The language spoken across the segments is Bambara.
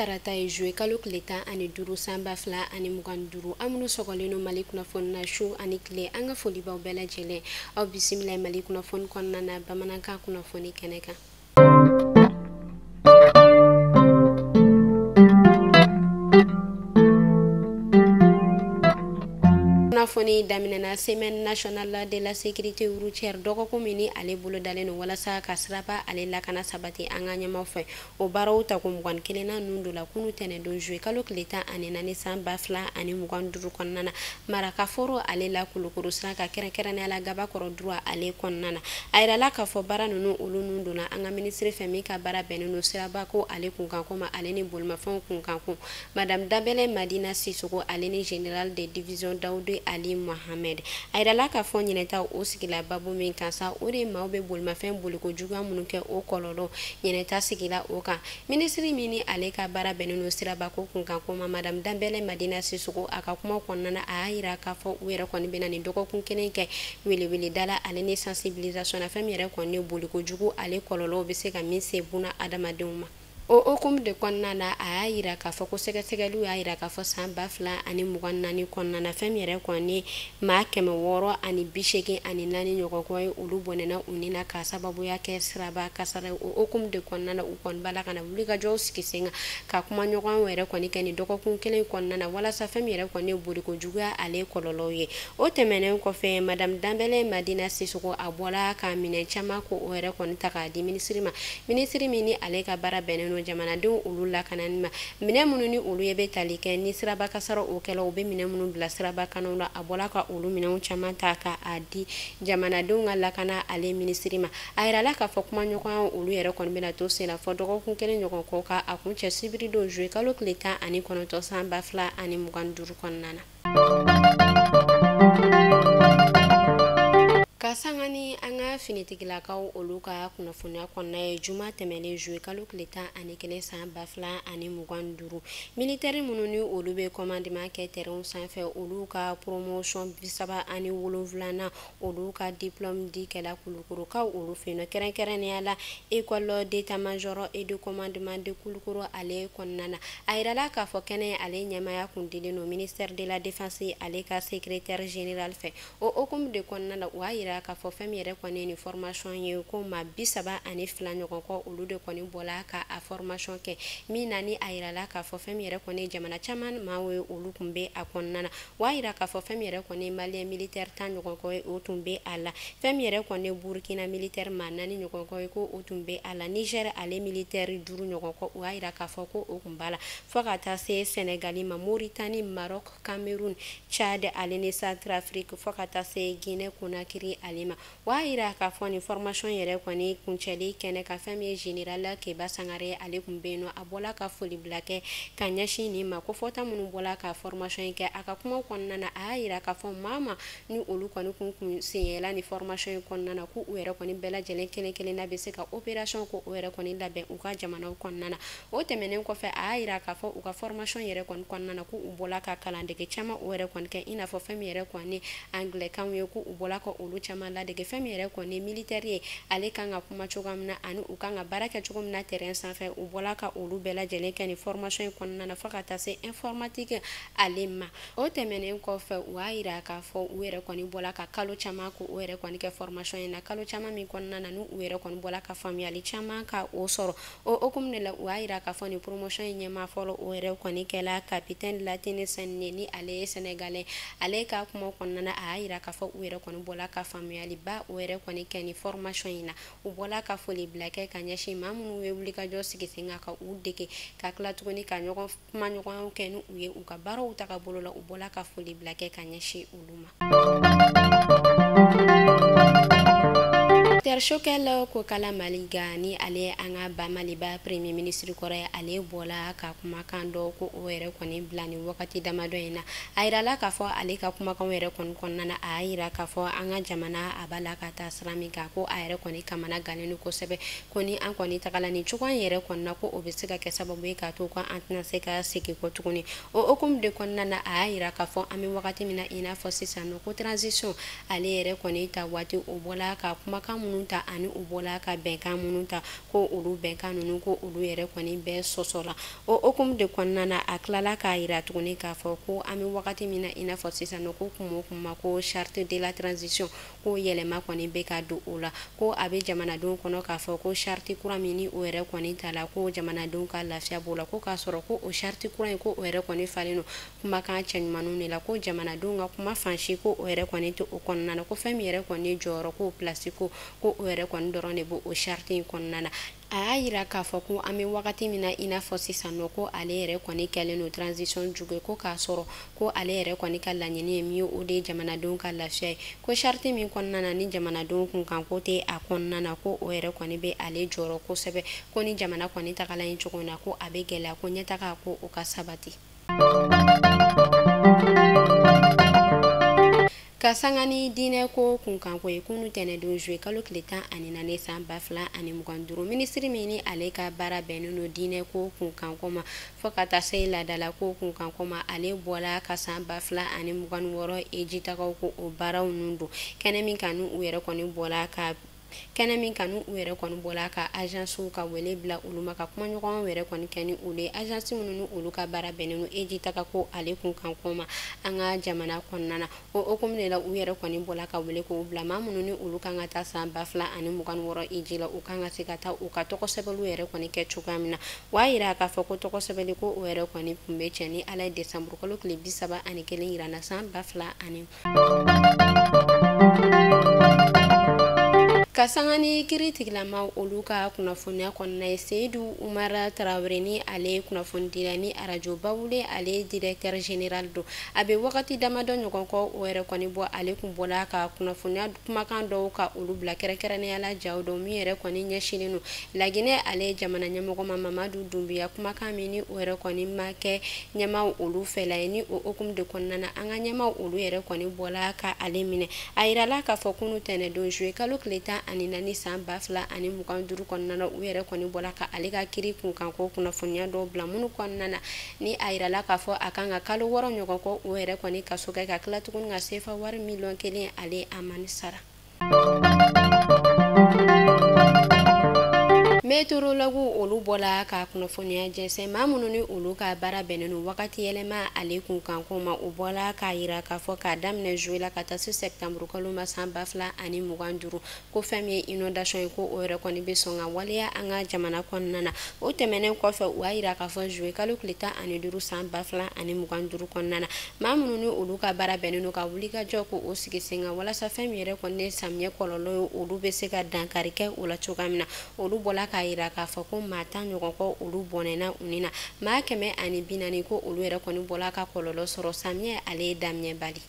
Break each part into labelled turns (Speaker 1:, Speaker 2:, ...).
Speaker 1: Tarata ye juillet kalo tile 15 san 2025. Aw minnu sɔgɔlen don Mali kunnafoni na su ani tile, an ka folibaw bɛɛ lajɛlen. Aw bisimila Mali kunnafoni kɔnɔna na bamanankan kunnafoni kɛnɛ kan. Kunnafoni daminɛna semaine nationale de la sécurité routière dɔgɔkun min ni ale bolo dalen don walasa ka siraba ale lakana sabati an ka ɲɛmaw fɛ. O baaraw tako 21nan ninnu don la kunu tɛnɛndon juillet kalo tile 14 san 2025 kɔnɔna na marakaforo ale la Kulukoro sira ka kɛrɛnkɛrɛnnenya la Gabakɔrɔ droit ale kɔnɔna na. A yirala k'a fɔ baara ninnu olu nun donna an ka minisiri fɛ min ka baara bɛnnen don sirabako ale kunkanko ma ale ni bolimafɛnw kunkanko. Madame Danbɛlɛ Madina Sisoko ale ni général de division Dawudu Ali Mohamed. A yirala k'a fɔ ɲinɛta o sigila babu min kan sa, o de maaw bɛ bolimafɛn boliko juguya minnu kɛ o kɔlɔlɔ ɲinɛta sigila o kan. Minisiri min ni ale ka baara bɛnnen don sirabako kunkanko ma, Madame Danbɛlɛ Madina Sisoko, a ka kuma kɔnɔna na a y'a yira k'a fɔ u yɛrɛ kɔni bɛna nin dɔgɔkun kelen kɛ weleweleda la ale ni sensibilisation na fɛn min yɛrɛ kɔni ye boliko jugu ale kɔlɔlɔw bɛ se ka min se buna adamadenw ma. O hukumu de kɔnɔna na a y'a yira k'a fɔ ko sɛgɛsɛgɛliw y'a yira k'a fɔ san 2024 kɔnɔna na fɛn min yɛrɛ kɔni maa 684 ɲɔgɔn kɔ ye olu bɔnɛna u ni na k'a sababuya kɛ siraba kasara ye. O hukumu de kɔnɔna na u kɔni b'a la ka na wulikajɔw sigi sen kan ka kuma ɲɔgɔn yɛrɛ kɔni kɛ nin dɔgɔkun kelen kɔnɔna na walasa fɛn min yɛrɛ kɔni ye boliko juguya ale kɔlɔlɔw ye. O tɛmɛnen kɔfɛ, Madame Danbɛlɛ Madina Sisoko a bɔla ka minɛn caman ko o yɛrɛ kɔni ta k'a di minisiri ma, minisiri min ni ale ka baara bɛnnen don jamanadenw olu lakanani ma. Minɛn minnu ni olu ye bɛ tali kɛ ni siraba kasara o kɛla, u bɛ minɛn minnu bila siraba kanaw la, a bɔla ka olu minɛnw caman ta ka a di jamanadenw ka lakana ale minisiri ma. A yirala k'a fɔ kumaɲɔgɔnya olu yɛrɛ kɔni bɛna to sen na fɔ dɔgɔkun kelen ɲɔgɔn kɔ ka a kuncɛ sibiri don juillet kalo tile 19 san 2025 kɔnɔna na. Ka sanga ni an ka finitigilakaw olu ka kunnafoniya kɔnɔna ye, juma tɛmɛnen juillet kalo tile 11 san 2025, militaire minnu ni olu bɛ commandement kɛ terrain sanfɛ olu ka promotion 37nan olu ka diplôme di kɛla Kulukorokaw olu fɛ yen nɔ, kɛrɛnkɛrɛnnenya la école d'état-major et de commandement de Kulukoro ale kɔnɔna na. A yirala k'a fɔ kɛnɛ ale ɲɛmaaya kun dilen don ministère de la défense ale ka secrétaire général fɛ. O hukumu de kɔnɔna na u y'a yira k'a fɔ fɛn min yɛrɛ kɔni ni formation ye ko maa 32 ɲɔgɔn kɔ olu de kɔni bɔla ka a formation kɛ, min na ni a yirala k'a fɔ fɛn min yɛrɛ kɔni jamana caman maaw ye olu tun bɛ a kɔnɔna na. U y'a yira k'a fɔ fɛn min yɛrɛ kɔni malien militaire 10 ɲɔgɔn kɔ ye o tun bɛ a la, fɛn min yɛrɛ kɔni Burkina militaire maa 4 ɲɔgɔn kɔ ye ko o tun bɛ a la, Niger ale militaire 5 ɲɔgɔn kɔ u y'a yira k'a fɔ ko o tun b'a la, fo ka taa se Sénégal ma, Mauritanie, Maroc, Cameroun, Tchad ale ni Centrafrique, fo ka taa se Guinée Conakry ale ma. O y'a yira k'a fɔ nin formation yɛrɛ kɔni kuncɛli kɛnɛ ka fɛn min ye général Keba Sangare ale tun bɛ yen nɔ, a bɔla ka foli bila kɛ ka ɲɛsin nin ma ko fɔta minnu bɔla ka formation in kɛ. A ka kuma kɔnɔna na a y'a yira k'a fɔ maa ma ni olu kɔni kun sen yɛlɛ ni formation in kɔnɔna na k'u yɛrɛ kɔni bɛɛ lajɛlen kelen kelen na bɛ se ka opération ko o yɛrɛ kɔni labɛn u ka jamanaw kɔnɔna na. O tɛmɛnen kɔfɛ a y'a yira k'a fɔ u ka formation yɛrɛ kɔni kɔnɔna na k'u bɔla ka kalandege caman o yɛrɛ kɔni kɛ, i n'a fɔ fɛn min yɛrɛ kɔni anglais kanw ye k'u bɔla ka olu caman ladege, fɛn min yɛrɛ kɔni militaire ye ale kan ka kuma cogoya min na ani u kan ka baara kɛ cogo min na terrain sanfɛ, u bɔla ka olu bɛɛ lajɛlen kɛ nin formation in kɔnɔna na fo ka taa se informatique ale ma. O tɛmɛnen kɔfɛ u y'a yira k'a fɔ u yɛrɛ kɔni bɔla ka kalo caman ko o yɛrɛ kɔni kɛ formation in na, kalo caman min kɔnɔna na n'u yɛrɛ kɔni bɔla ka faamuyali caman ka o sɔrɔ. O hukumu de la u y'a yira k'a fɔ nin promotion in ɲɛmaa fɔlɔ o yɛrɛ kɔni kɛla capitaine Latine Sane ni ale ye Sénégalais. Ale ka kuma kɔnɔna na a y'a yira k'a fɔ u yɛrɛ kɔni bɔla ka faamuyaliba o yɛrɛ kɔni kɛ nin formation in na. U bɔla ka foli bila kɛ ka ɲɛsin maa minnu ye wulikajɔ sigi sen kan ka u dege ka tila tuguni ka ɲɔgɔn kuma ɲɔgɔnyaw kɛ ni u ye u ka baaraw taga bolo la, u bɔla ka foli bila kɛ ka ɲɛsin olu ma. Docteur Choguel Kokalla Maïga ni ale an ka ba Maliba premier ministre kɔrɔ ye, ale bɔla ka kumakan dɔ ko o yɛrɛ kɔni bila nin wagati damadɔ in na. A yirala k'a fɔ ale ka kumakan yɛrɛ kɔni kɔnɔna na a y'a yira k'a fɔ an ka jamana a b'a la ka taa sira min kan ko a yɛrɛ kɔni kamana gannen don kosɛbɛ, ko ni an kɔni tagala nin cogoya in yɛrɛ kɔni na ko o bɛ se ka kɛ sababu ye k'a to ko an tɛna se ka segin kɔ tuguni. O hukumu de kɔnɔna na a y'a yira k'a fɔ an bɛ wagati min na i n'a fɔ sisan nɔ ko transition ale yɛrɛ kɔni ta waati o bɔla ka kumakan minnu ta ani u bɔla ka bɛnkan minnu ta, ko olu bɛnkan ninnu ko olu yɛrɛ kɔni bɛɛ sɔsɔ la. O hukumu de kɔnɔna na, a tilala k'a yira tuguni k'a fɔ ko an bɛ wagati min na i n'a fɔ sisan nɔ, ko kuma o kuma ko charte de la transition ko yɛlɛma kɔni bɛ ka don o la, ko a bɛ jamanadenw kɔnɔ k'a fɔ ko charte kura min ni o yɛrɛ kɔni ta la, ko jamanadenw ka lafiya b'o la, ko k'a sɔrɔ ko o charte kura in ko o yɛrɛ kɔni falen don kumakan cɛɲumanninw de la, ko jamanadenw ka kuma fan si ko o yɛrɛ kɔni tɛ o kɔnɔna na, ko fɛn min yɛrɛ kɔni jɔyɔrɔ ko place ko o yɛrɛ kɔni dɔrɔn de b'o charte in kɔnɔna na. A y'a yira k'a fɔ ko an bɛ wagati min na i n'a fɔ sisan nɔ, ko ale yɛrɛ kɔni kɛlen don transition jugu ye, ko k'a sɔrɔ ko ale yɛrɛ kɔni ka laɲini ye min ye, o de ye jamanadenw ka lafiya ye, ko charte min kɔnɔna na ni jamanadenw kunkan ko tɛ a kɔnɔna na, ko o yɛrɛ kɔni bɛ ale jɔyɔrɔ kosɛbɛ, ko ni jamana kɔni tagala yen cogo min na, ko a bɛ gɛlɛya, ko ɲɛtaga ko o ka sabati. Ka sanga ni diinɛ ko kunkanko ye, kunu tɛnɛdon juillet kalo tile 14 san 2025, minisiri min ni ale ka baara bɛnnen don diinɛ ko kunkanko ma fo ka taa se laadala ko kunkanko ma, ale bɔla ka san 2026 ejitagaw ko o baaraw ninnu don kɛnɛ min kan n'u yɛrɛ kɔni bɔla ka kɛnɛ min kan n'u yɛrɛ kɔni bɔla ka agensiw ka wele bila olu ma, ka kumaɲɔgɔn yɛrɛ kɔni kɛ ni olu ye, agence minnu ni olu ka baara bɛnnen don ejitaga ko ale kunkanko ma an ka jamana kɔnɔna na. O hukumu de la, u yɛrɛ kɔni bɔla ka wele k'o bila maa minnu ni olu kan ka taa san 2026 eji la, u kan ka se ka taa u ka tɔgɔ sɛbɛnliw yɛrɛ kɔni kɛ cogoya min na. O y'a yira k'a fɔ ko tɔgɔ sɛbɛnli ko o yɛrɛ kɔni tun bɛ cɛ ni Ala ye décembre kalo tile 31 yira na san 2000. Ka sanga ni kiiri tigilamaw olu ka kunnafoniya kɔnɔna ye, Seyidu Umara Tarawele ni ale ye kunnafonidila ni arajo Bawule ale directeur général don, a bɛ wagati damadɔ ɲɔgɔn kɔ o yɛrɛ kɔni bɔ, ale kun bɔla ka kunnafoniya kumakan dɔw ka olu bila, kɛrɛnkɛrɛnnenya la jaw dɔw min yɛrɛ kɔni ɲɛsinnen don Laginɛ ale jamana ɲɛmɔgɔ ma Mamadu Dunbiya, kumakan min ni o yɛrɛ kɔni ma kɛ ɲɛmaaw olu fɛla ye. Ni o hukumu de kɔnɔna na, an ka ɲɛmaaw olu yɛrɛ kɔni bɔla ka ale minɛ. A yirala k'a fɔ kunu tɛnɛdon juillet kalo tile 14 san 2025 kɔnɔna na, u yɛrɛ kɔni bɔla ka ale ka kiiri kunkanko kunnafoniya dɔw bila minnu kɔnɔna na, ni a yirala k'a fɔ a kan ka kalo 6 ɲɔgɔn kɔ o yɛrɛ kɔni kaso kɛ, ka tila tuguni ka sefa wari miliyɔn 1 ale amani sara. Météorologue olu bɔla ka kunnafoniya jɛnsɛn, maa minnu ni olu ka baara bɛnnen don wagati yɛlɛma ale kunkanko ma, u bɔla k'a yira k'a fɔ k'a daminɛ juillet la ka taa se septembre kalo ma san 2025, ko fɛn min ye inondation ye, ko o yɛrɛ kɔni bɛ sɔn ka waleya an ka jamana kɔnɔna na. O tɛmɛnen kɔfɛ, u y'a yira k'a fɔ juillet kalo tile 15 san 2025 kɔnɔna na, maa minnu ni olu ka baara bɛnnen don ka wulikajɔ ko o sigi sen kan walasa fɛn min yɛrɛ kɔni ye samiyɛ kɔlɔlɔ ye, olu bɛ se ka dankari kɛ o la cogoya min na, olu bɔla k'a yira k'a fɔ ko maa 10 ɲɔgɔn kɔ olu bɔnɛna u ni na, maa 140 ko olu yɛrɛ kɔni bɔla ka kɔlɔlɔ sɔrɔ samiyɛ ale daminɛ bali,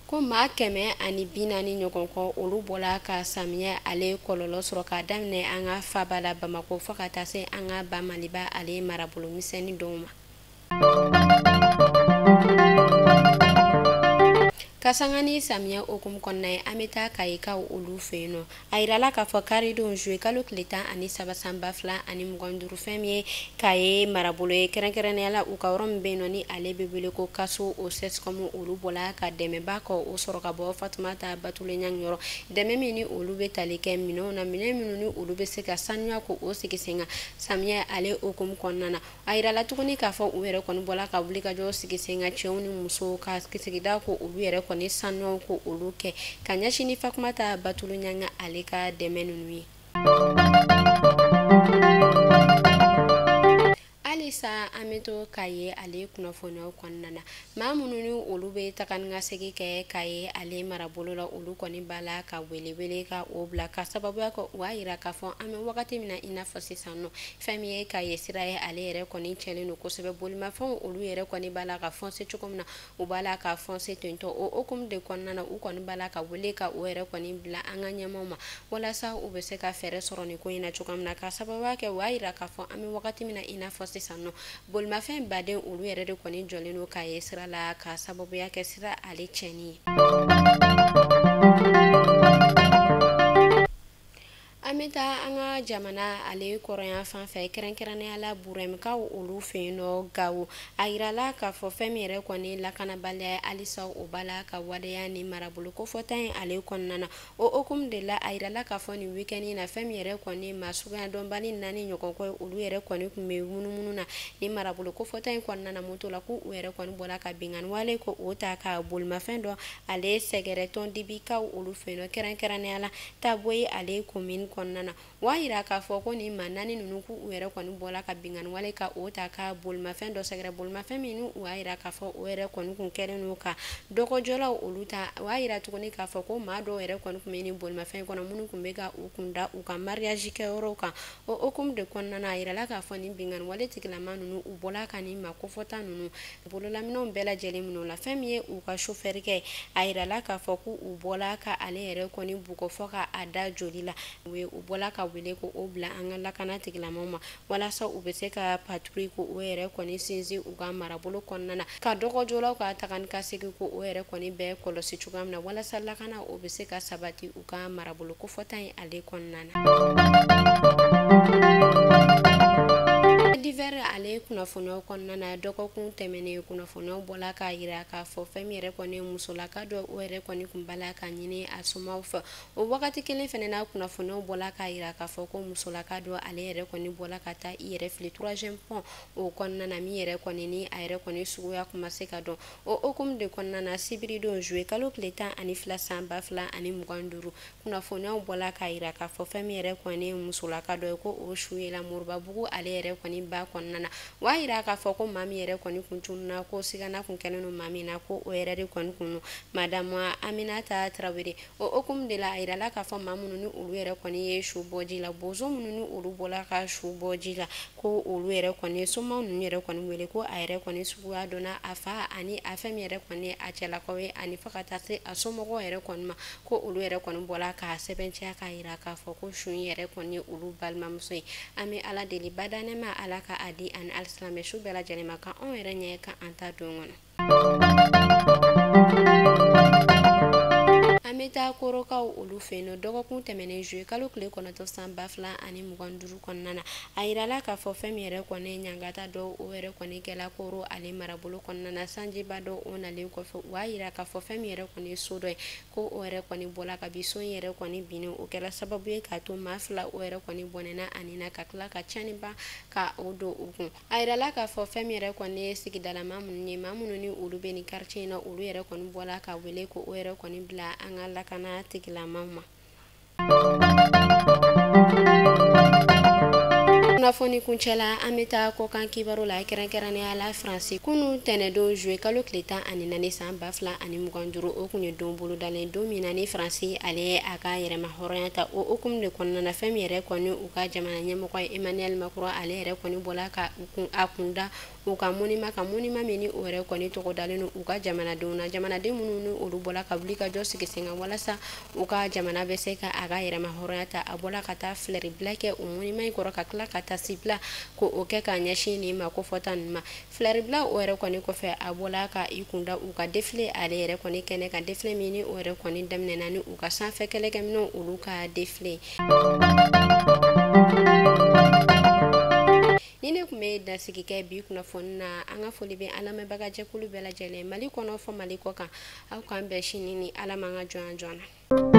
Speaker 1: ko maa 140 ɲɔgɔn kɔ olu bɔla ka samiyɛ ale kɔlɔlɔ sɔrɔ k'a daminɛ an ka faba la Bamakɔ fo ka taa se an ka ba Maliba ale marabolo misɛnnin dɔw ma. Ka sanga ni samiyɛ hukumu kɔnɔna ye, an bɛ taa Kayikaw olu fɛ yen nɔ. A yirala k'a fɔ karidon juillet kalo tile 13 san 2025, fɛn min ye Kaye marabolo ye, kɛrɛnkɛrɛnnenya la u ka yɔrɔ min bɛ yen nɔ ni ale bɛ wele ko Kaso o CSCOM, olu bɔla ka dɛmɛba kɔ o sɔrɔ ka bɔ Fatumata Batule Ɲangi yɔrɔ, dɛmɛ min ni olu bɛ tali kɛ minɛnw na, minɛn minnu ni olu bɛ se ka sanuya ko o sigi sen kan samiyɛ ale hukumu kɔnɔna na. A yirala tuguni k'a fɔ u yɛrɛ kɔni bɔla ka wulikajɔ sigi sen kan cɛw ni musow ka sigida ko olu yɛrɛ kɔni sanuyaw ko olu kɛ ka ɲɛsin ni Fatumata Batule Ɲangi ale ka dɛmɛ ninnu ye. Halisa an bɛ to Kaye ale kunnafoniyaw kɔnɔna na, maa minnu ni olu bɛ taga ni ka segin kɛ Kaye ale marabolo la, olu kɔni b'a la ka welewele ka o bila ka sababuya kɛ u y'a yira k'a fɔ an bɛ wagati min na i n'a fɔ sisan nɔ, fɛn min ye Kaye sira ye, ale yɛrɛ kɔni cɛnnen don kosɛbɛ, bolimafɛnw olu yɛrɛ kɔni b'a la ka foncer cogo min na, u b'a la ka foncer tentɔ. O hukumu de kɔnɔna na, u kɔni b'a la ka wele ka o yɛrɛ kɔni bila an ka ɲɛmaaw ma walasa u bɛ se ka fɛɛrɛ sɔrɔ nin ko in na cogoya min na, ka sababuya kɛ u y'a yira k'a fɔ an bɛ wagati min na i n'a fɔ sisan nɔ, bolimafɛn baden olu yɛrɛ de kɔni jɔlen don Kaye sira la ka sababuya kɛ sira ale tiɲɛni ye. An An bɛ taa an ka jamana ale kɔrɔnya fan fɛ, kɛrɛnkɛrɛnnenya la Burɛmkaw olu fɛ yen nɔ Gawo. A yirala k'a fɔ fɛn min yɛrɛ kɔni lakanabaliya halisa o b'a la ka waleya ni marabolo kofɔta in ale kɔnɔna na. O hokumu de la, a yirala k'a fɔ nin week-end in na fɛn min yɛrɛ kɔni maa suguya dɔnbali 4 ɲɔgɔn kɔ olu yɛrɛ kɔni tun bɛ munumunu na ni marabolo kofɔta in kɔnɔna na moto la, k'u yɛrɛ kɔni bɔra ka binkanni wale ko o ta ka bolimafɛn dɔ ale sɛgɛrɛ tɔndibikaw olu fɛ yen nɔ, kɛrɛnkɛrɛnnenya la Taboye ale commune kɔnɔna na. O y'a yira k'a fɔ ko nin maa 4 ninnu k'u yɛrɛ kɔni bɔra ka binkanni wale ka o ta ka bolimafɛn dɔ sɛgɛrɛ, bolimafɛn min u y'a yira k'a fɔ o yɛrɛ kɔni kun kɛlen don ka dɔgɔjɔlaw olu ta. O y'a yira tuguni k'a fɔ ko maa dɔw yɛrɛ kɔni tun bɛ nin bolimafɛn kɔnɔ minnu tun bɛ ka u kun da u ka mariage kɛyɔrɔw kan. O hokumu de kɔnɔna na, a yirala k'a fɔ nin binkanni wale tigilama ninnu u bɔra ka nin maa kofɔta ninnu bololaminɛnw bɛɛ lajɛlen minɛ u la. Fɛn min ye u ka chauffeur kɛ, a yirala k'a fɔ ko u bɔra ka ale yɛrɛ kɔni bugɔ fɔ ka a da joli la. U bɔra ka wele ko o bila an ka lakana tigilamaw ma walasa u bɛ se ka patrouille ko o yɛrɛ kɔni sinsin u ka marabolo kɔnɔna na, ka dɔgɔjɔlaw ka taga ni ka segin ko o yɛrɛ kɔni bɛɛ kɔlɔsi cogoya min na walasa lakana o bɛ se ka sabati u ka marabolo kofɔta in ale kɔnɔna na. Divers ale kunnafoniyaw kɔnɔna na, dɔgɔkun tɛmɛnen kunnafoniyaw bɔla k'a yira k'a fɔ fɛn min yɛrɛ kɔni musolaka dɔ o yɛrɛ kɔni kun b'a la ka ɲini a somaw fɛ. O wagati kelen fɛnɛ na, kunnafoniyaw bɔla k'a yira k'a fɔ ko musolaka dɔ ale yɛrɛ kɔni bɔla ka taa i yɛrɛ fili 3e pont o kɔnɔna na, min yɛrɛ kɔni ni a yɛrɛ kɔni suguya kun ma se ka dɔn. O hokumu de kɔnɔna na, sibiridon juillet kalo tile 12 san 2025, kunnafoniyaw bɔla k'a yira k'a fɔ fɛn min yɛrɛ kɔni musolaka dɔ ye ko o su yela Moribabugu ale yɛrɛ kɔni ba kɔnɔna na. O y'a yira k'a fɔ ko maa min yɛrɛ kɔni kun tununna, ko sigana kun kɛlen don maa min na, ko o yɛrɛ de kɔni kun don Madame Aminata Traoré. O hokumu de la, a yirala k'a fɔ maa minnu ni olu yɛrɛ kɔni ye su bɔ ji la, bozo minnu ni olu bɔla ka su bɔ ji la, ko olu yɛrɛ kɔni somaw ninnu yɛrɛ kɔni wele ko a yɛrɛ kɔni suguya dɔnna a fa ani a fɛn min yɛrɛ kɔni a cɛlakaw ye ani fo ka taa se a somɔgɔw yɛrɛ kɔni ma, ko olu yɛrɛ kɔni bɔla k'a sɛbɛntiya k'a yira k'a fɔ ko su in yɛrɛ kɔni ye olu balimamuso ye. An bɛ Ala deli badanɛma Ala ka a di ani alisilamɛ su bɛɛ lajɛlen ma, ka anw yɛrɛ ɲɛ ka an ta don kɔnɔ. An bɛ taa Korokaw olu fɛ yen nɔ, dɔgɔkun tɛmɛnen juillet kalo tile 9 san 2025 kɔnɔna na, a yirala k'a fɔ fɛn min yɛrɛ kɔni ɲangata dɔw o yɛrɛ kɔni kɛla Koro ale marabolo kɔnɔna na, sanjiba dɔw o nalen kɔfɛ. U y'a yira k'a fɔ fɛn min yɛrɛ kɔni ye so dɔ ye ko o yɛrɛ kɔni bɔla ka bin, so in yɛrɛ kɔni binnen, o kɛra sababu ye k'a to maa 2 o yɛrɛ kɔni bɔnɛna ani na ka tila ka tiɲɛniba ka o don u kun. A yirala k'a fɔ fɛn min yɛrɛ kɔni ye sigidalama minnu ye, maa minnu ni olu bɛ nin quartier in na, olu yɛrɛ kɔni bɔla ka wele ko o yɛrɛ kɔni bila an ka lakana tigilamaw ma. Kunnafoni kuncɛ la, an bɛ taa kɔkan kibaru la, kɛrɛnkɛrɛnnenya la Faransi. Kunun tɛnɛndon juillet kalo tile 14 san 2025, o kun ye don bolodalen don min na ni Faransi ale ye a ka yɛrɛma hɔrɔnya ta. O hokumu de kɔnɔna na, fɛn min yɛrɛ kɔni u ka jamana ɲɛmɔgɔ ye Emmanuel Macron ale yɛrɛ kɔni bɔla ka a kun da u ka monument kan, monument min ni o yɛrɛ kɔni tɔgɔ dalen don u ka jamanadenw na, jamanaden minnu ni olu bɔla ka wuli ka jɔ sigi sen kan walasa u ka jamana bɛ se ka a ka yɛrɛma hɔrɔnya ta. A bɔla ka taa fleur bila kɛ o monument in kɔrɔ ka tila ka taa sibila ko o kɛ k'a ɲɛsin nin ma kofɔta ninnu ma. Fleur bila o yɛrɛ kɔni kɔfɛ, a bɔla ka i kunda u ka défilé ale yɛrɛ kɔni kɛnɛ kan, défilé min ni o yɛrɛ kɔni daminɛna ni u ka sanfɛ kɛlɛkɛminɛnw olu ka défilé. Ni ne tun bɛ dasigi kɛ bi kunnafoni na, an ka foli bɛ an lamɛnbaga jɛkulu bɛɛ lajɛlen Mali kɔnɔ fɔ Mali kɔ kan. Aw k'an bɛn sini ni Ala m'an ka jɔn joona.